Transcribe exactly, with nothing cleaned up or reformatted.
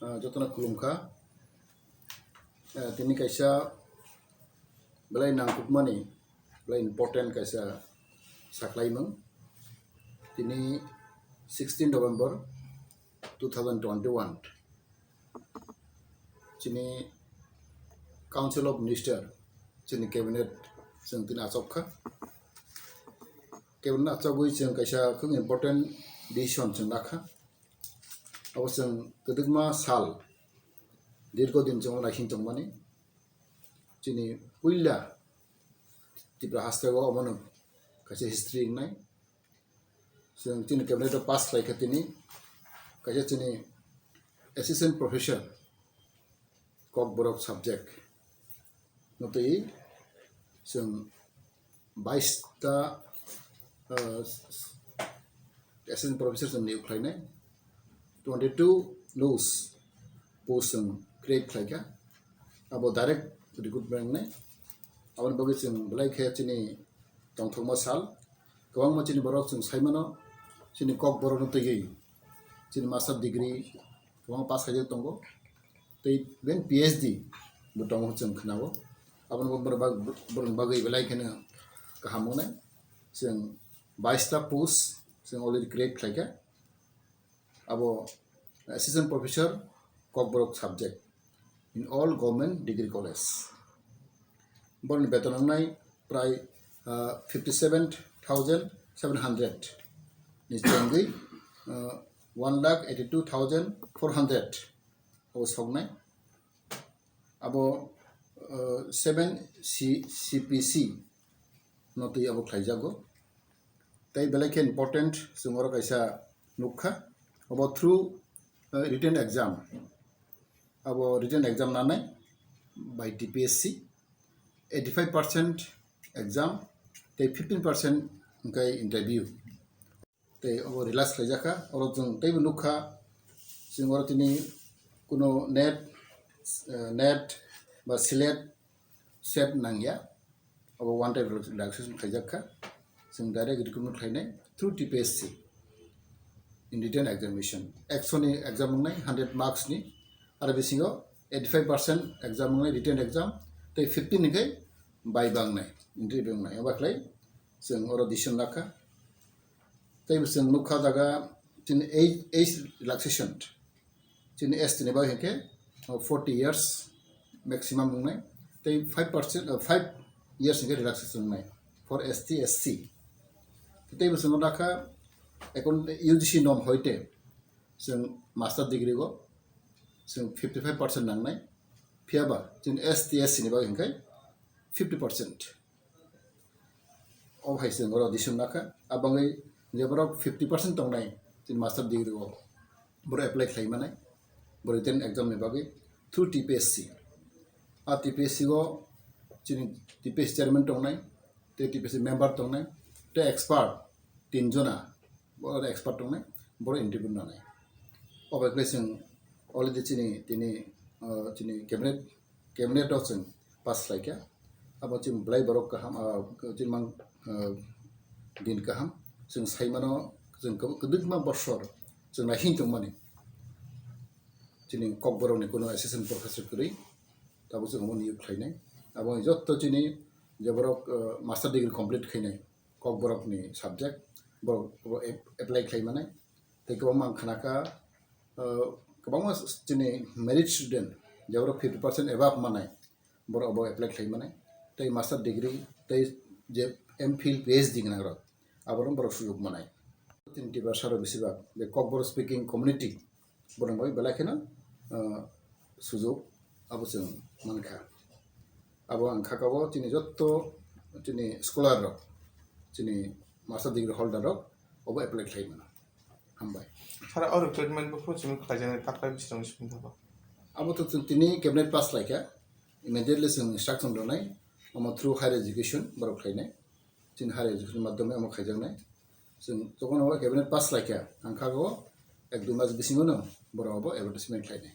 Ah, jotono khulumkha. Ah, tini kaisa belai nangkukmani, belai important kaisa saklaimung. Tini sixteen November two thousand twenty-one. Chini Council of Minister, chini cabinet chwng tini achok kha. Cabinet achogwi chwng kaisa khub important decision chwng lakha. Abo chwng kwdwkma sal, dirgo din chwng naising tongmani. Chini puila Tripura hasteo omono kaisa history wngnai. Chwng chini cabinet o pass khlai kha tini kaisa chini assistant professor Kokborok subject no twi chwng bais ta, ah, assistant professor chwng niyok khlainai, twenty two loos post chwng create khlaikha, abo direct recruitment wngnai. Aboni bagwi chwng belai khe chini tongthokma sal, kwbangma chini borok chwng saimano, chini Kokborokno twiwi chini master degree kwbangma pass khaijak tongo, tei even P H D bo tongo chwng khnao. Aboni bo borok bag-, borokni bagwi belai kheno kaham wngnai. Chwng bais ta post chwng already create khlaikha. Abo Assistant Professor Kokborok subject in all government degree college. Borokni beton wngnai prai, ah, fifty seven thousand seven hundred ni chengwi, ah, one lakh eighty two thousand four hundred abo soknai. Abo, ah, seven C, C P C no twi abo khlaijago. Tei belai khe important chwng oro kaisa nukha, abo through, ah, written exam. Abo written exam nanai by T P S C, eighty five percent exam tei fifteen percent hwnkhe interview. Tei obo relax khlaijakha, oro chwng teibo nukha, chwng oro tini kuno net, eh, net ba slate set nangya, obo one time relaxation khlaijakha, chwng direct recruitment khlainai through T P S C in written examination. Ekso ni exam wngnai hundred marks ni, aro bisingo eighty five percent exam wngnai written exam, tei fifteen ni khe viva wngnai, interview wngnai, obo khlai chwng oro decision lakha. Tei bo chwng nukha jaga chini age, age relaxation. Chini S T ni bagwi hinkhe, uh, forty years maximum wngnai. Tei five percent, uh, five years hinkhe relaxation wngnai for S T, S C. Tei bo chwng nukha according to U G C norm hoite chwng master degree go chwng fifty five percent nangnai. Phiyaba chini S T, S C ni bagwi hinkhe fifty percent. O hai chwng oro decision lakha. Abangwi je borok fifty percent tongnai chini master degree o, borok apply khlai manai, borok written exam ni bagwi through T P S C. A T P S C o chini T P S C chairman tongnai, tei T P S C member tongnai, tei expert tin jona, borok expert tongnai, borok interview nanai. O bai khlai chwng already chini, tini, ah, chini cabinet cabinet o chwng pass khlaikha. Abo chwng belai borok kaham, ah, chwng mang, ah, din kaham. Chwng saimano chwng kwb-, kwbangma bosor chwng naising tongmani. Chini Kokborokni kuno assistant professor kwrwi, tabuk chwng omo niyok khlainai. Abo jotto chini je borok, ah, master degree complete khainai, Kokborokni subject, borok, borok ap-, apply khlai manai. Tei kwbangma ang khnakha, ah, kwbangma chini merit student, je borok fifty percent above manai, borok abo apply khlai manai. Tei master degree, tei je M Phil, P H D gwnang rok, aborok borok sujuk manai. Chini Tiprasa rok besibak, je Kokborok speaking community, borok bai belai kheno, ah, sujuk abo chwng mankha. Abo ang kha kabo chini jotto chini scholar rok, chini master degree holder rok obo apply khlai mano. Hambai. Sir, o recruitment bo phuru chini khlai jani taklai bising simi thabo. Abo to chwng tini cabinet pass laikha, immediately chwng instruction rwnai, omo through higher education borok khlainai. Chini higher education madhyome omo khaijaknai. Chwng jokhon o cabinet pass laikha, ang kha o ek dui mas bisingo no borok obo advertisement khlainai.